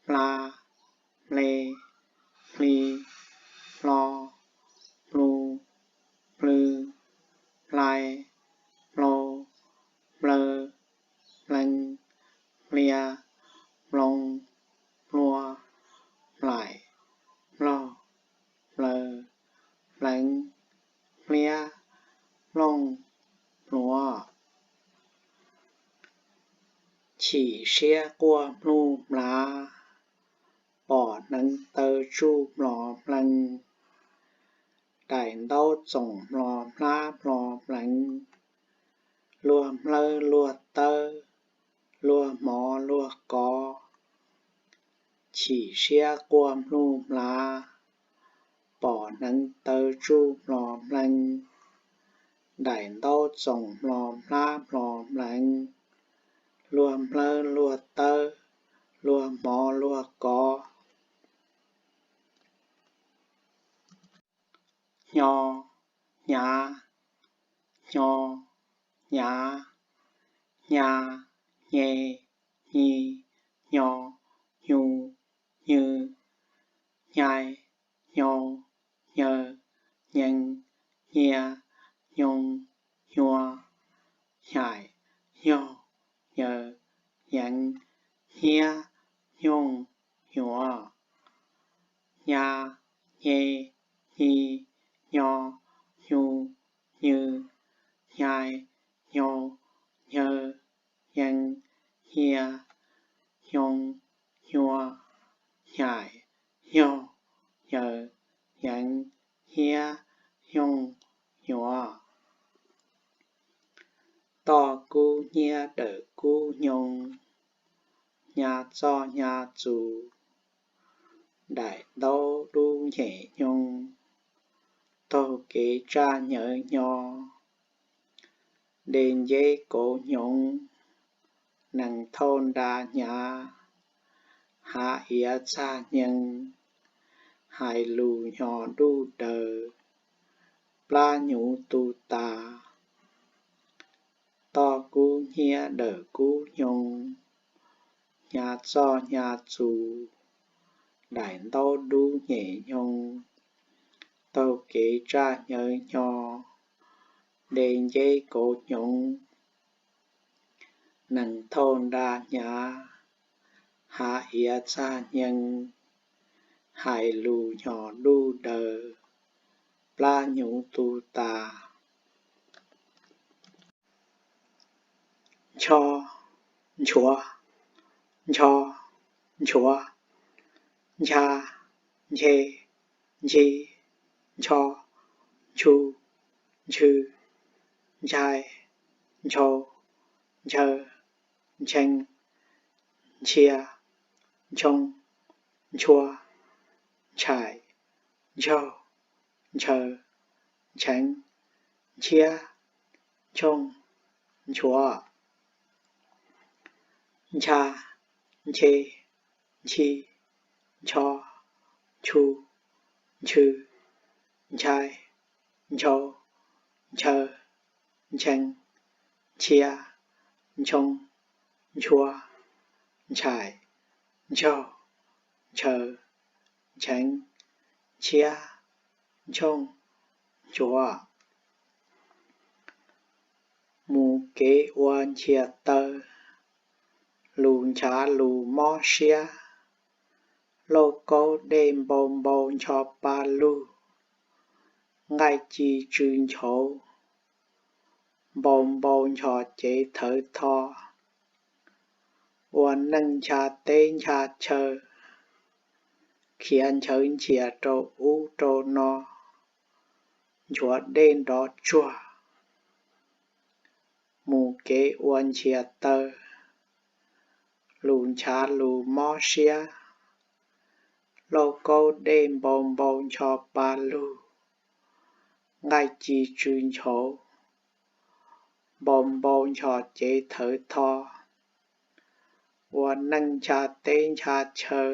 hla, hle, hli, hlo, hlu, hlw, hlai, hlau, hlaw, hlaw, hlia, hlau, hlua, hlais, hlaug, hlaw, hlaw, hliab, hlaug, hluav. Chim siab quaj mlug mlav, pom hneev taw tsuj mlos mlees, daim ntaub txoom mlos hlab mlos hleev, luag hmlawb luag tawb, luag hmov luag kov. Chim siab quaj mlug mlav, pom hneev taw tsuj mlos mlees, daim ntaub txoom mlos hlab mlos hleev, luag hmlawb luag tawb, luag hmov luag kov. Hnyo, hnyav, hnyo, hnyav, hnya, hne, hni, hnyo, hnu, hnu, hnye, hno, hno, hne, hnia, hno, hno, hnyaim, hno, hno, hneev, hnia, hno, hno, hnya, hne, hni, hno, hnu, hnu, hnye, hno, hno, hne, hnia, hno, hno, hnyaim, hno, hno, hneev, hnia, hno, hno, toj kub hnyiab dawm kub hnyo, hnya txoj hnya txus, daim ntaub dub nyem hnyoo, taug kev tsaj hnyav hnyo, de nceb kauv hnyoo, nees thauj nra hnyav, hav iav txag hnyee, hais lus hnyo duj daws, plab hnyuv tu tas, toj kub hnyiab dawm kub hnyoo, hnya txoj hnya txus, daim ntaub dub nyem hnyoo, taug kev tsaj hnyav hnyo, de nceb kauv hnyoo, nees thauj nra hnyav, hav iav txag hnyee, hais lus hnyo duj daws, plab hnyuv tu tas. Ncho, nchuav, ncho, nchuav, ncha, nche, nchi, ncho, nchu, nchw, nchai, nchau, nchaw, nchee, nchia, nchoo, nchua, nchais, nchaug, nchaws, ncheev, nchiab, nchooj, nchuav, ncha, nche, nchi, ncho, nchu, nchw, nchai, nchau, nchaw, nchee, nchia, nchoo, nchua, nchais, nchaug, nchaws, ncheev, nchiab, nchooj, nchuav. Mus kev ua nchias taw, lus nchav lus mob siab, lauj kaub dej npau npau ncho pa lug, nqaij ci tsw nchauv, npau npau ncho cev thawv tho, ua neej ncha teb ncha chaw, khiav nchawv nchias rau ub rau no, nchuav dej nrov tsuag. Mus kev ua nchias taw, lus nchav lus mob siab, lauj kaub dej npau npau ncho pa lug, nqaij ci tsw nchauv, npau npau ncho cev thawv tho, ua neej ncha teb ncha chaw,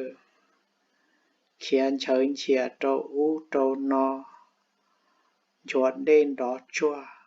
khiav nchawv nchias rau ub rau no, nchuav dej nrov tsuag.